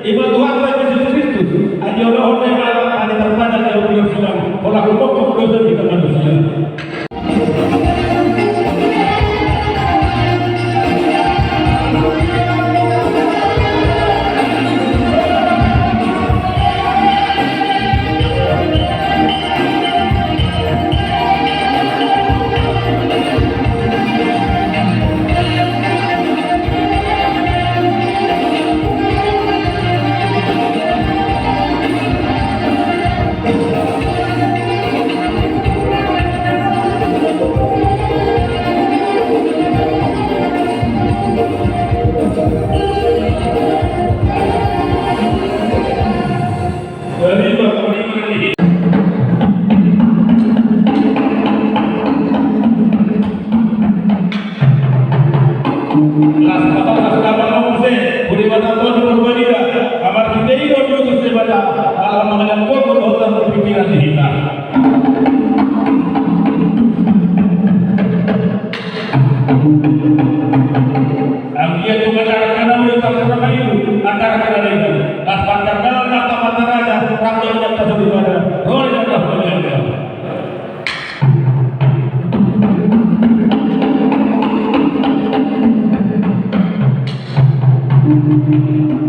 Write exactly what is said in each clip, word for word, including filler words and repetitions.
Iba Tuhanta Jesus Kristus, adi olo-olo ma ala ni tarpajak na ubiar silang, holan humophop dosa di hita manusia. Las patar las damang ma muse, tu Debata Tondi Parbadia, na marhite i do diutus Debata, ala mangalangkokon hita tu pikiran ni hita. Anggiat tung acara na uli tarpura mailu, acara na ilu, las pandardalan na tamata raja, rap dohot na pasudi pada, ro do na pasudi pada.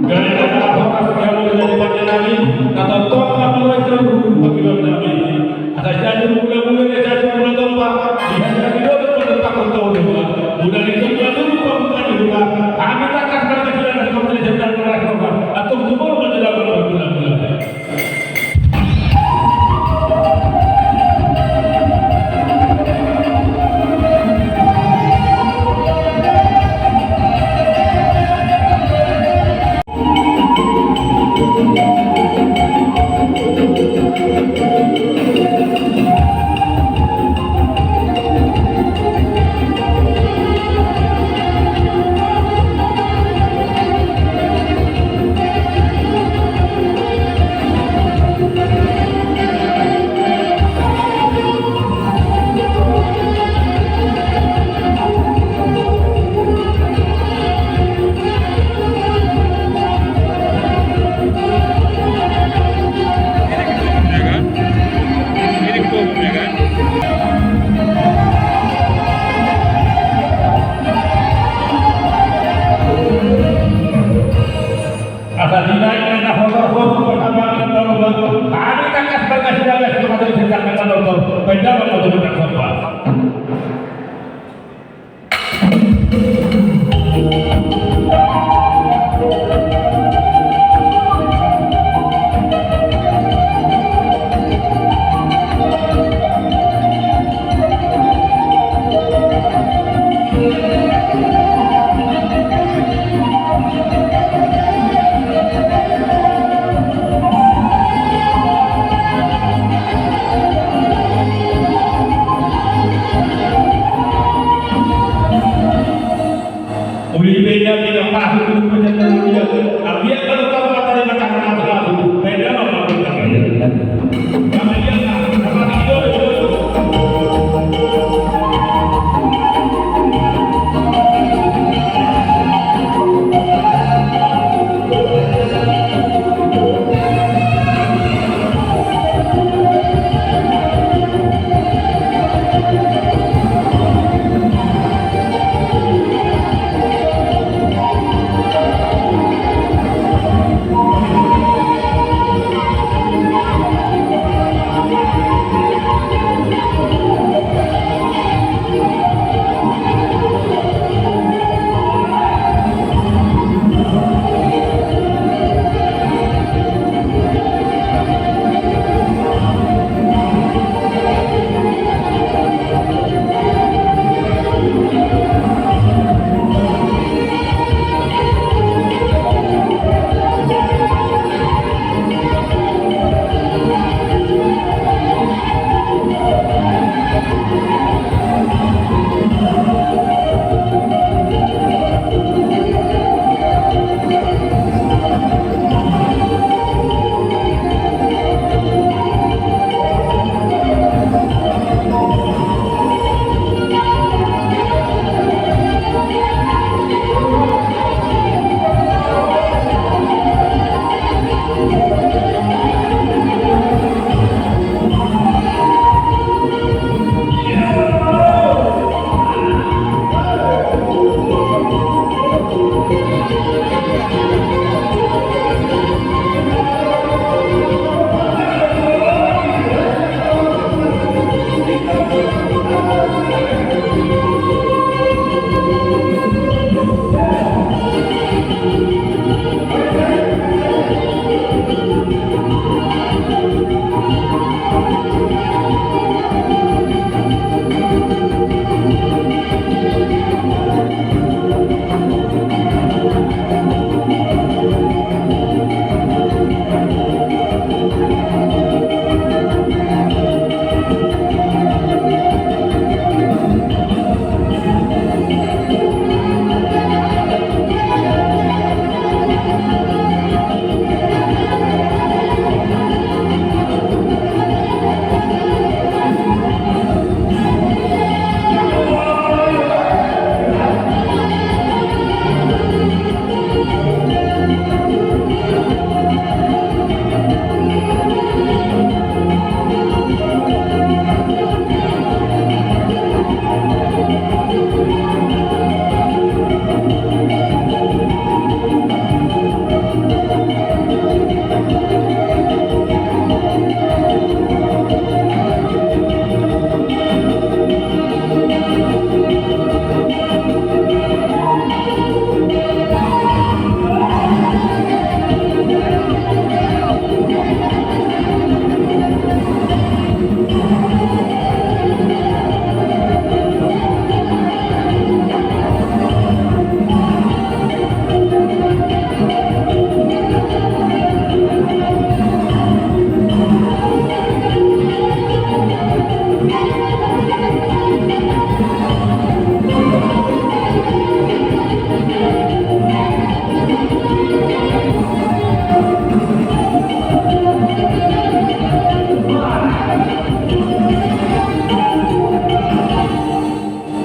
Gari na horas, gari na di pande nami, na tongtong na mulai seluruh panggilan nami. Asa jadi mula-mula, jadi mula tompa, di hari ini dosa pada takut tahu juga. Mula di jam dua puluh panggilan juga. Kami tak akan berkecil dan kami tidak akan berkecil. Atau semua menjelaskan mula-mula. Asa dinaik na hotor-hotor pertambangan na baru-baru, kami tangkas bagas-bagas tu mata di sedang na hotor, pendapat hotor na sompa.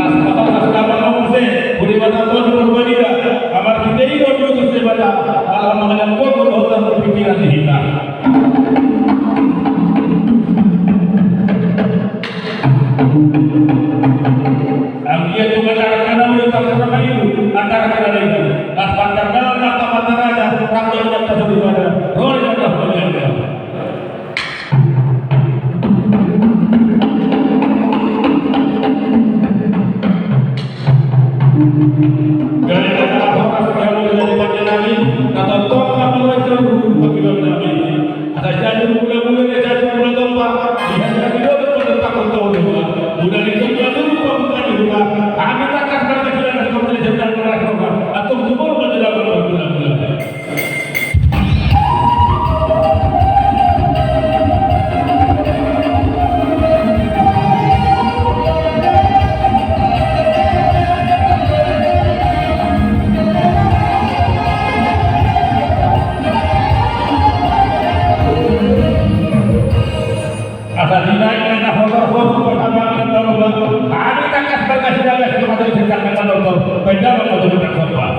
Las ma tongtong las damang ma muse, pudi ma tongtong di Purbalingga, marhite i do diutus Debata, ala mangalean gogo dohot pikiran di hita. Anggiat tung acara na uli tangkar na ibu, acara na ibu. Las pandar dalan na tamata raja, rang dalan na tasu di mana, roli na tasu di mana. Gale na horas gabe gale pande nami, na tongtong na mulai seluruh panggilan nami. Asa jadi mula-mula na jadi mula tompa, di hari kami dodo pada takut tahu dewa. Mula di tompa dulu pambuka di rumah, kami takkan berkecil dan kami tidak sedang keras rumah, atau tumbuh menjelang mula-mula. Asa dinaik na hotor-hotor pertama kali tahu bah, kami takas berkasih dagas kepada kita kata nonton, beda sama kita sobat.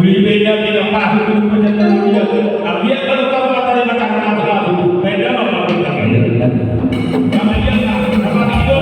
Uli beda beda pahu dulu penjelasan dia. Artinya kalau tahu materi materi materi beda apa? Sama dia, sama dia.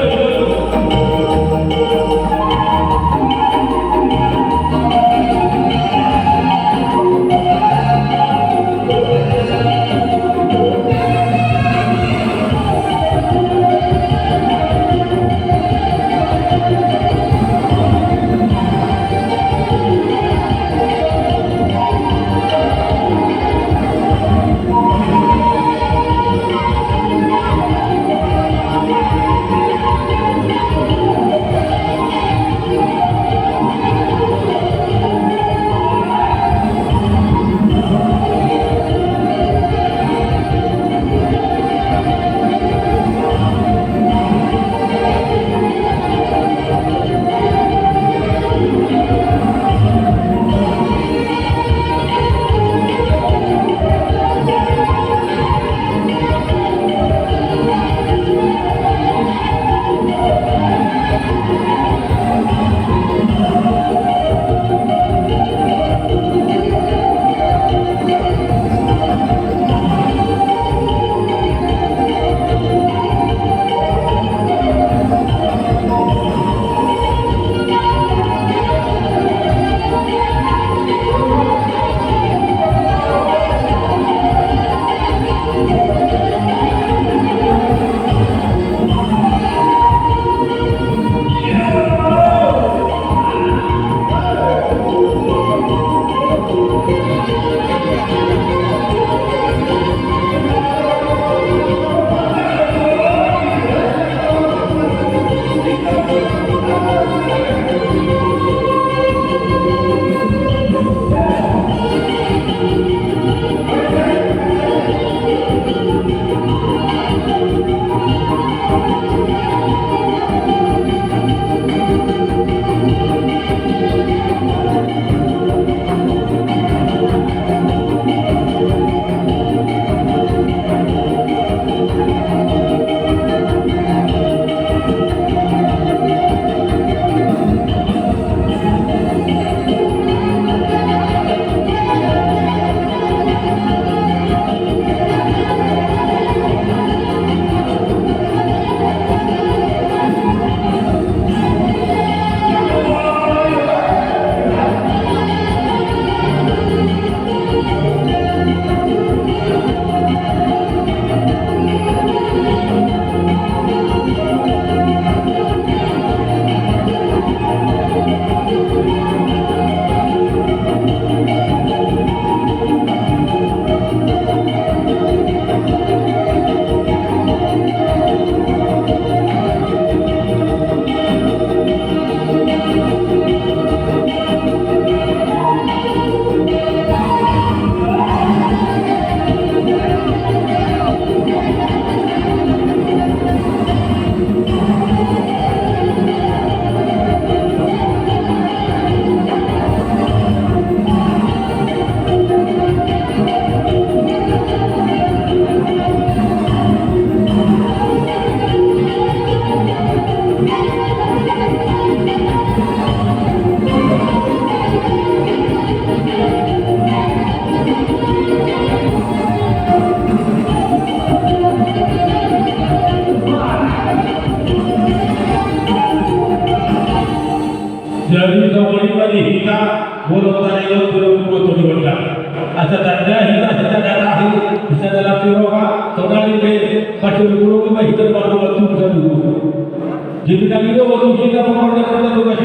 Jadi, molo ma hita mardoa tu saluhut, jadi, nang i do, waktu hita mardoa, hita doa,